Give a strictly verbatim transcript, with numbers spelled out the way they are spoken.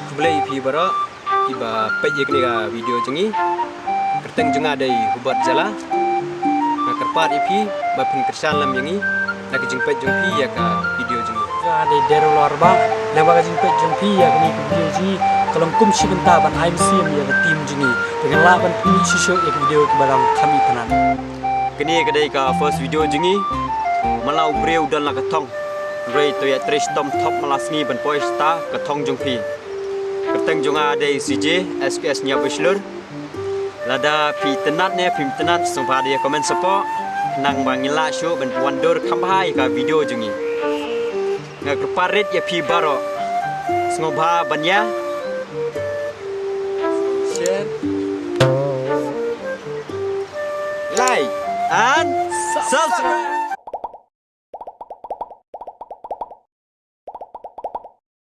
Khublei ïa phi baroh kiba peit ïa kane ka video jong ngi. Kyrteng jong nga dei Hubert Jala. Nga kyrpad ïa phi ba phin kyrshan lem ïa ngi na ka jingpeit jong phi ïa ka video jong ngi. Nga dei Darul Arba. Lyngba ka jingpeit jong phi ïa kane ka video jong ngi ka long kum shi bynta ban ai mynsiem ïa ka team jong ngi ba ngin lah ban pynmih shuh shuh ïa ka video kaba dang kham itynnad. Kane ka dei ka first video jong ngi. Man la u briew u don la ka thong, hynrei to ïatrei shitom thok man la sngi ban poi shata ka thong jong phi. Kyrteng jong nga dei C J, S K S Nia Bachelor. Lada phi itynnad ne phim itynnad, sngewbha da ïa comment support, khnang ba ngin lah shuh ban wan dur kham bha ïa ka video jong ngi. Nga kyrpad rit ïa phi baroh, sngewbha ban ïa share, like and subscribe.